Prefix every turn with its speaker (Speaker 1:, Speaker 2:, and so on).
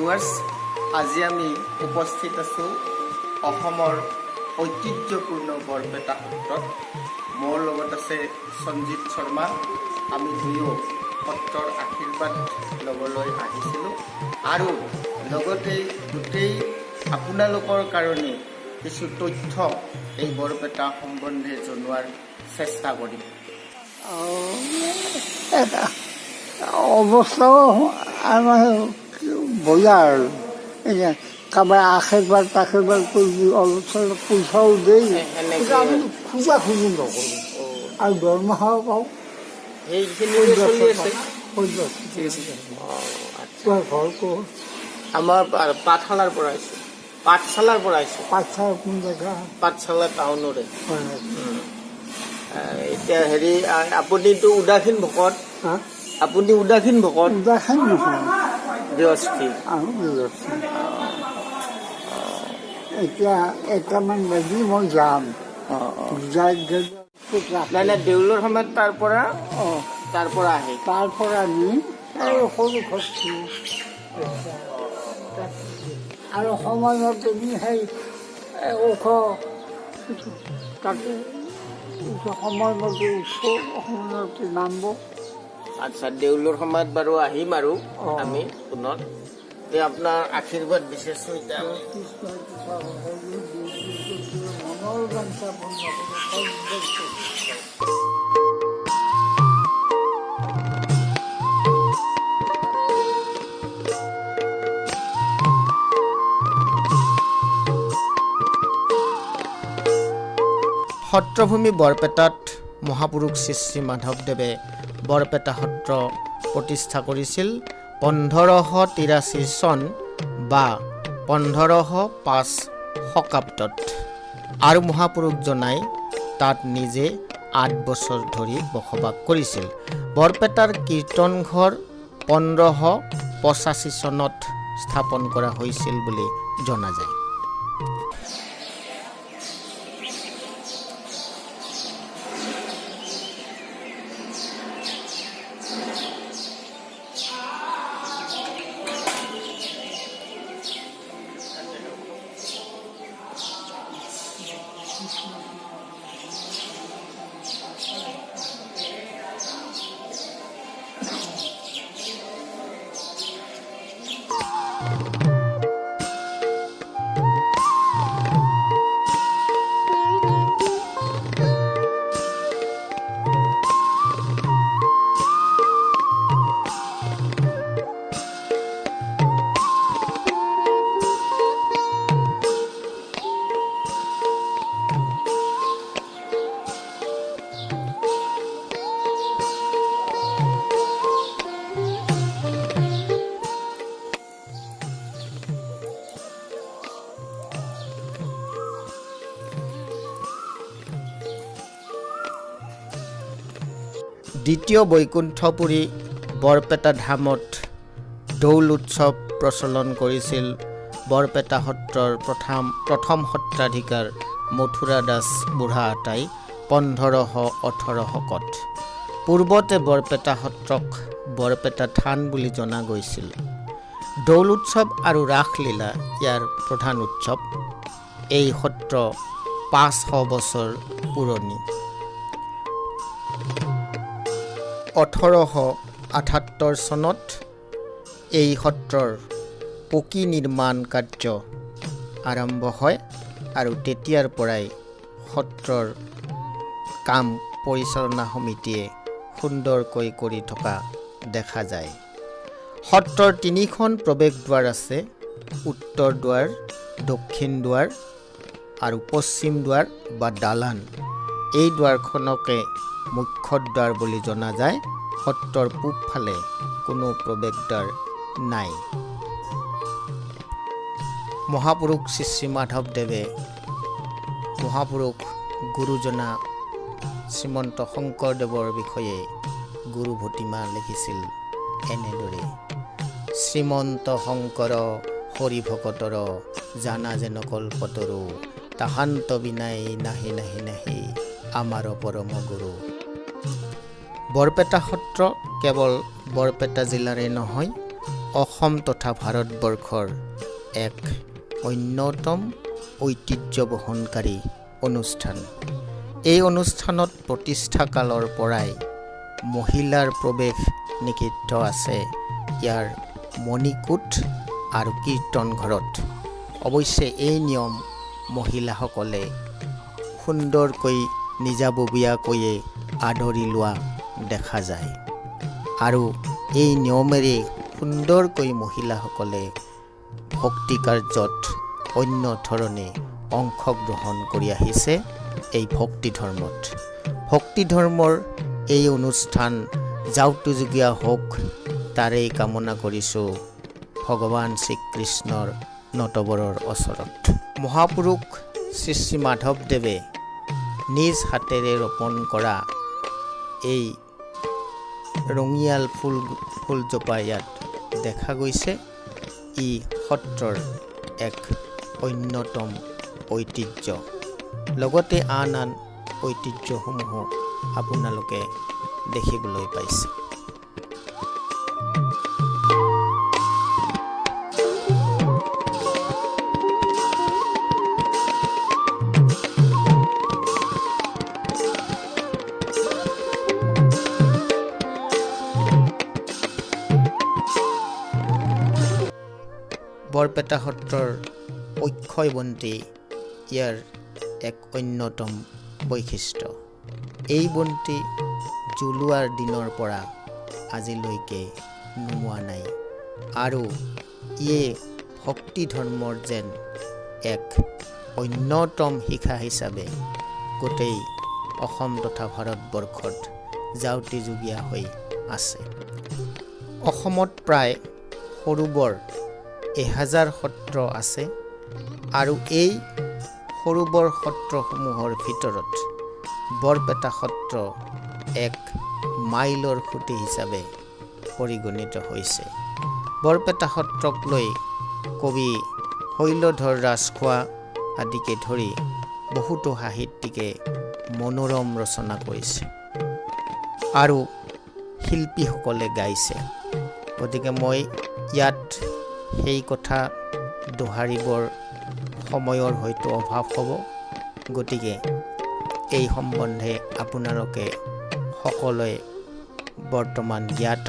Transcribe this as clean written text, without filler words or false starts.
Speaker 1: Viewers, আজি আমি উপস্থিত আছোঁ অসমৰ ঐতিহ্যপূৰ্ণ বৰপেটা সত্ৰত। মোৰ লগত আছে সঞ্জিত শৰ্মা। আমি দুয়ো সত্ৰৰ আশীৰ্বাদ ল'বলৈ আহিছিলোঁ আৰু লগতে গোটেই আপোনালোকৰ কাৰণে কিছু তথ্য এই বৰপেটা সম্বন্ধে জনোৱাৰ চেষ্টা কৰিম।
Speaker 2: এটা অৱস্থাও আমাৰ বজাৰ আৰু এতিয়া কাৰোবাৰ আশীৰ্বাদ আশীৰ্বাদ কৰি অলপ চলপ পইচাও দেই।
Speaker 1: সেনেকে।
Speaker 2: কিন্তু আমি খোজা খুজি নকৰোঁ আৰু দৰমহাও পাওঁ।
Speaker 1: সেইখিনিৰে চলি আছে। আচ্ছা।
Speaker 2: তোমাৰ ঘৰ ক'ত?
Speaker 1: আমাৰ পাঠশালাৰ পৰা আহিছোঁ, পাঠশালাৰ পৰা আহিছোঁ।
Speaker 2: পাঠশালা কোন জেগা?
Speaker 1: পাঠশালা টাউনৰে।
Speaker 2: হয়।
Speaker 1: এতিয়া হেৰি, আপুনিতো উদাসীন ভকত?
Speaker 2: হা?
Speaker 1: আপুনি উদাসীন ভকত?
Speaker 2: উদাসীন নহয়।
Speaker 1: গৃহস্থী।
Speaker 2: আৰু গৃহস্থী। এতিয়া 1টামান বাজি মই যাম। যাই।
Speaker 1: নাই নাই, দেউলৰ সময়ত তাৰ পৰা
Speaker 2: অঁ।
Speaker 1: তাৰ পৰা আহে।
Speaker 2: তাৰ পৰা নি এই সৰু ঘৰটো আৰু সময়ত তুমি সেই এই ওখ তাতে সময়মতে উঠব, সময়মতে নামব।
Speaker 1: আচ্ছা, দেউলৰ সময়ত বাৰু আহিম আৰু
Speaker 2: অঁ।
Speaker 1: আমি পুনৰ এই আপোনাৰ আশীৰ্বাদ বিচাৰিছোঁ এতিয়া আমি।
Speaker 2: কৃষ্ণ কৃপা মনৰ বাঞ্ছা পূৰ্ণ কৰে।
Speaker 1: সত্ৰভূমি বৰপেটাত মহাপুৰুষ শ্ৰী শ্ৰী মাধৱদেৱে বৰপেটা সত্ৰ প্ৰতিষ্ঠা কৰিছিল 1583 চন বা 1505 শকাব্দত আৰু মহাপুৰুষজনাই তাত নিজে 8 বছৰ ধৰি বসবাস কৰিছিল। বৰপেটাৰ কীৰ্তনঘৰ 1585 চনত স্থাপন কৰা হৈছিল বুলি জনা যায়। দ্বিতীয় বৈকুণ্ঠপুৰী বৰপেটা ধামত দৌল উৎসৱ প্ৰচলন কৰিছিল বৰপেটা সত্ৰৰ প্ৰথম প্ৰথম সত্ৰাধিকাৰ মথুৰা দাস বুঢ়া আতাই 1518 শকত। পূৰ্বতে বৰপেটা সত্ৰক বৰপেটা থান বুলি জনা গৈছিল। দৌল উৎসৱ আৰু ৰাসলীলা ইয়াৰ প্ৰধান উৎসৱ। এই সত্ৰ 500 বছৰ পুৰণি। 1878 চনত এই সত্ৰৰ পকী নিৰ্মাণ কাৰ্য আৰম্ভ হয় আৰু তেতিয়াৰ পৰাই সত্ৰৰ কাম পৰিচালনা সমিতিয়ে সুন্দৰকৈ কৰি থকা দেখা যায়। সত্ৰৰ তিনিখন প্ৰৱেশদ্বাৰ আছে, উত্তৰ দুৱাৰ, দক্ষিণ দুৱাৰ আৰু পশ্চিম দুৱাৰ বা দালান। এই দুৱাৰখনকে মুখ্য দ্বাৰ বুলি জনা যায়। সত্ৰৰ পূবফালে কোনো প্ৰৱেশদ্বাৰ নাই। মহাপুৰুষ শ্ৰী শ্ৰী মাধৱদেৱে মহাপুৰুষ গুৰুজনা শ্ৰীমন্ত শংকৰদেৱৰ বিষয়ে গুৰু ভটিমা লিখিছিল এনেদৰে: শ্ৰীমন্ত শংকৰ হৰিভকতৰ জানা যেন কল্পতৰু, তাহান্ত বিনাই নাহি নাহি নাহি আমাৰ পৰম গুৰু। বৰপেটা সত্ৰ কেৱল বৰপেটা জিলাৰে নহয়,
Speaker 3: অসম তথা ভাৰতবৰ্ষৰ এক অন্যতম ঐতিহ্য বহনকাৰী অনুষ্ঠান। এই অনুষ্ঠানত প্ৰতিষ্ঠাকালৰ পৰাই মহিলাৰ প্ৰৱেশ নিষিদ্ধ আছে ইয়াৰ মণিকূট আৰু কীৰ্তন ঘৰত। অৱশ্যে এই নিয়ম মহিলাসকলে সুন্দৰকৈ নিজাববীয়াকৈয়ে আদৰি লোৱা দেখা যায় আৰু এই নিয়মেৰে সুন্দৰকৈ মহিলাসকলে ভক্তি কাৰ্যত অন্য ধৰণে অংশগ্ৰহণ কৰি আহিছে এই ভক্তি ধৰ্মত। ভক্তি ধৰ্মৰ এই অনুষ্ঠান যাওঁতযুগীয়া হওক, তাৰেই কামনা কৰিছোঁ ভগৱান শ্ৰীকৃষ্ণৰ নটবৰৰ ওচৰত। মহাপুৰুষ শ্ৰী শ্ৰী মাধৱদেৱে নিজ হাতেৰে ৰোপণ কৰা এই ৰঙিয়াল ফুলজোপা ইয়াত দেখা গৈছে। ই সত্ৰৰ এক অন্যতম ঐতিহ্য। লগতে আন আন ঐতিহ্যসমূহো আপোনালোকে দেখিবলৈ পাইছে। বৰপেটা সত্ৰৰ অক্ষয় বন্তি ইয়াৰ এক অন্যতম বৈশিষ্ট্য। এই বন্তি জ্বলোৱাৰ দিনৰ পৰা আজিলৈকে নুমোৱা নাই আৰু ইয়ে ভক্তি ধৰ্মৰ যেন এক অন্যতম শিখা হিচাপে গোটেই অসম তথা ভাৰতবৰ্ষত যাওঁতিযুগীয়া হৈ আছে। অসমত প্ৰায় সৰু-বৰ 1000 সত্ৰ আছে আৰু এই সৰু-বৰ সত্ৰসমূহৰ ভিতৰত বৰপেটা সত্ৰ এক মাইলৰ খুঁটি হিচাপে পৰিগণিত হৈছে। বৰপেটা সত্ৰক লৈ কবি শৈলধৰ ৰাজখোৱা আদিকে ধৰি বহুতো সাহিত্যিকে মনোৰম ৰচনা কৰিছে আৰু শিল্পীসকলে গাইছে। গতিকে মই ইয়াত সেই কথা দোহাৰিবৰ সময়ৰ হয়তো অভাৱ হ'ব। গতিকে এই সম্বন্ধে আপোনালোকে সকলোৱে বৰ্তমান জ্ঞাত।